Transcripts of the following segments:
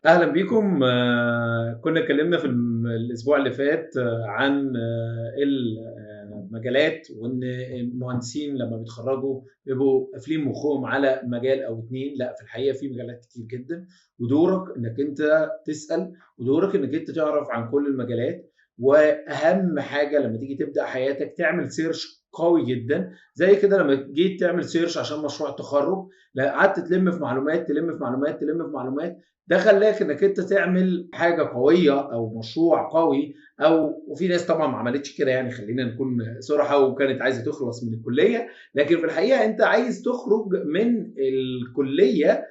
اهلا بيكم. كنا اتكلمنا في الاسبوع اللي فات عن المجالات، وان المهندسين لما بيتخرجوا بيبقوا قافلين مخهم على مجال او اتنين. لا، في الحقيقة في مجالات كتير جدا، ودورك انك انت تسال، ودورك انك انت تعرف عن كل المجالات. واهم حاجة لما تيجي تبدا حياتك تعمل search قوي جدا، زي كده لما جيت تعمل search عشان مشروع التخرج، لا قعدت تلم في معلومات تلم في معلومات تلم في معلومات، ده خلاك انك انت تعمل حاجة قوية او مشروع قوي. او وفي ناس طبعا ما عملتش كده، يعني خلينا نكون صراحة، وكانت عايزه تخلص من الكلية، لكن في الحقيقة انت عايز تخرج من الكلية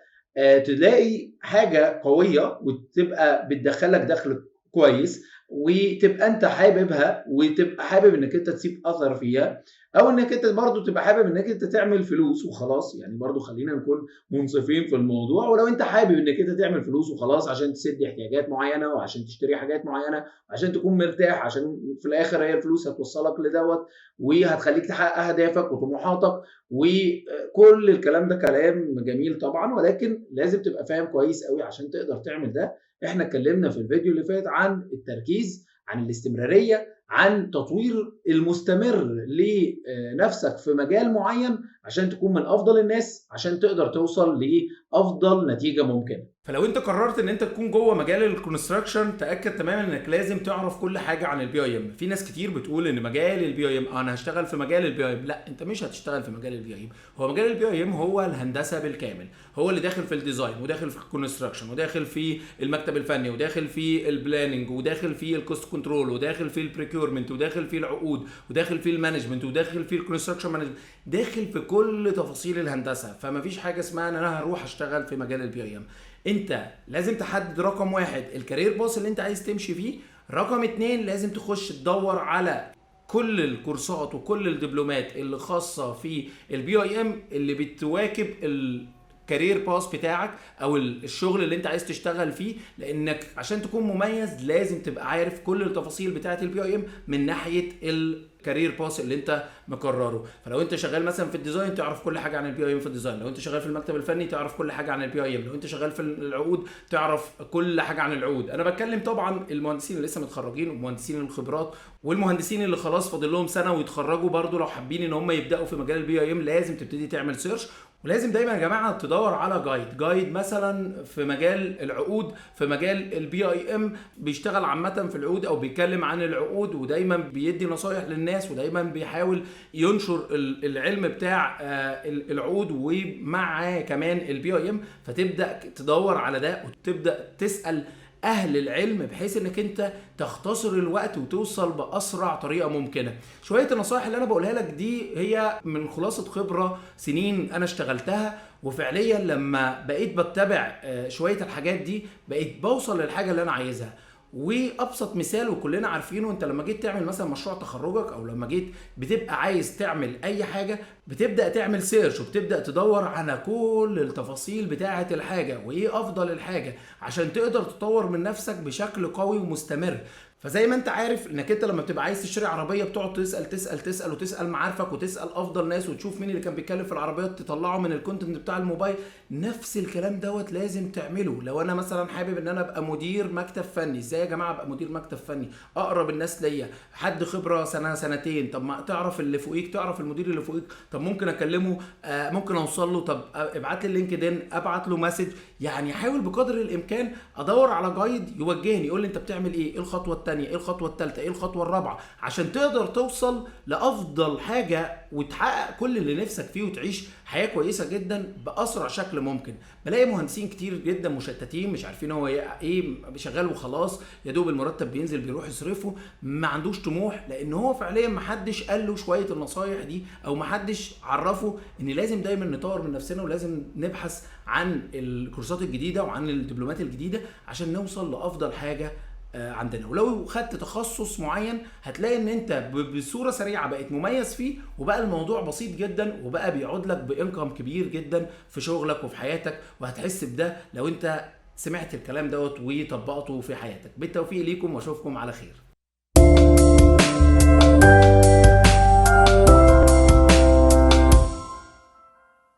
تلاقي حاجة قوية وتبقى بتدخلك دخل كويس، وتبقى انت حاببها، وتبقى حابب انك انت تسيب اثر فيها، او انك انت برضو تبقى حابب انك انت تعمل فلوس وخلاص. يعني برضو خلينا نكون منصفين في الموضوع. ولو انت حابب انك انت تعمل فلوس وخلاص عشان تسد احتياجات معينة، وعشان تشتري حاجات معينة، وعشان تكون مرتاح، عشان في الاخر هي الفلوس هتوصلك لدوت وهتخليك تحقق اهدافك وطموحاتك وكل الكلام ده كلام جميل طبعا، ولكن لازم تبقى فاهم كويس قوي عشان تقدر تعمل ده. احنا اتكلمنا في الفيديو اللي فات عن التركيز، عن الاستمرارية، عن تطوير المستمر لنفسك في مجال معين عشان تكون من افضل الناس، عشان تقدر توصل لافضل نتيجة ممكنة. فلو انت قررت ان انت تكون جوه مجال ال construction، تاكد تماما انك لازم تعرف كل حاجة عن ال BIM. في ناس كتير بتقول ان مجال ال BIM انا هشتغل في مجال ال BIM. لا، انت مش هتشتغل في مجال ال BIM. هو مجال ال BIM هو الهندسة بالكامل، هو اللي داخل في ال design، وداخل في ال construction، وداخل في المكتب الفني، وداخل في ال planning، وداخل في ال cost control، وداخل في ال procurement، وداخل في العقود، وداخل في ال management، وداخل في ال construction management، داخل في كل تفاصيل الهندسة. فما فيش حاجة اسمها ان انا هروح اشتغل في مجال ال BIM. انت لازم تحدد رقم واحد ال career path اللي انت عايز تمشي فيه. رقم اتنين لازم تخش تدور على كل الكورسات وكل الدبلومات اللي خاصة في ال BIM اللي بتواكب ال career path بتاعك او الشغل اللي انت عايز تشتغل فيه، لانك عشان تكون مميز لازم تبقى عارف كل التفاصيل بتاعه ال BIM من ناحية ال career path اللي انت مقررة. فلو انت شغال مثلا في ال design تعرف كل حاجة عن ال BIM في ال design، لو انت شغال في المكتب الفني تعرف كل حاجة عن ال BIM، لو انت شغال في العقود تعرف كل حاجة عن العقود. انا بتكلم طبعا المهندسين اللي لسه متخرجين، ومهندسين الخبرات، والمهندسين اللي خلاص فاضل لهم سنة ويتخرجوا، برضو لو حابين ان هم يبداوا في مجال ال BIM لازم تبتدي تعمل search. ولازم دايما يا جماعة تدور على guide مثلا في مجال العقود، في مجال ال BIM، بيشتغل عامة في العقود او بيتكلم عن العقود، ودايما بيدي نصايح للناس، ودايما بيحاول ينشر العلم بتاع العقود ومع كمان ال BIM. فتبدا تدور على ده وتبدا تسال اهل العلم بحيث انك انت تختصر الوقت وتوصل باسرع طريقه ممكنة. شوية النصائح اللي انا بقولها لك دي هي من خلاصه خبره سنين انا اشتغلتها، وفعليا لما بقيت بتبع شوية الحاجات دي بقيت بوصل للحاجة اللي انا عايزها. وابسط مثال وكلنا عارفينه، انت لما جيت تعمل مثلا مشروع تخرجك، او لما جيت بتبقى عايز تعمل اي حاجة، بتبدا تعمل search وبتبدا تدور على كل التفاصيل بتاعه الحاجة وايه افضل الحاجة عشان تقدر تطور من نفسك بشكل قوي ومستمر. فزي ما انت عارف انك انت لما بتبقى عايز تشتري عربية بتقعد تسال تسال تسال وتسال معارفك، وتسال افضل ناس، وتشوف مين اللي كان بيتكلم في العربيات تطلعه من ال content بتاع الموبايل. نفس الكلام دوت لازم تعمله. لو انا مثلا حابب ان انا ابقى مدير مكتب فني، ازاي يا جماعة ابقى مدير مكتب فني؟ اقرب الناس ليا، حد خبره سنة سنتين، طب ما تعرف اللي فوقيك، تعرف المدير اللي فوقيك، طب ممكن اكلمه، ممكن اوصل له، طب ابعت لي ال LinkedIn، ابعت له message. يعني حاول بقدر الامكان ادور على guide يوجهني، يقول لي انت بتعمل ايه، ايه الخطوة الثانية، ايه الخطوة الثالثة، ايه الخطوة الرابعة، عشان تقدر توصل لافضل حاجة وتحقق كل اللي نفسك فيه وتعيش حياة كويسة جدا باسرع شكل ممكن. بلاقي مهندسين كتير جدا مشتتين، مش عارفين هو ايه شغال وخلاص، يا دوب المرتب بينزل بيروح يصرفه، ما عندوش طموح، لان هو فعليا ما حدش قال له شوية النصايح دي، او ما حدش عرفه ان لازم دايما نطور من نفسنا ولازم نبحث عن الكورسات الجديدة وعن الدبلومات الجديدة عشان نوصل لافضل حاجة عندنا. ولو خدت تخصص معين هتلاقي ان انت بصورة سريعة بقيت مميز فيه، وبقى الموضوع بسيط جدا، وبقى بيعود لك ب income كبير جدا في شغلك وفي حياتك، وهتحس بده لو انت سمعت الكلام دوت وطبقته في حياتك. بالتوفيق ليكم واشوفكم على خير.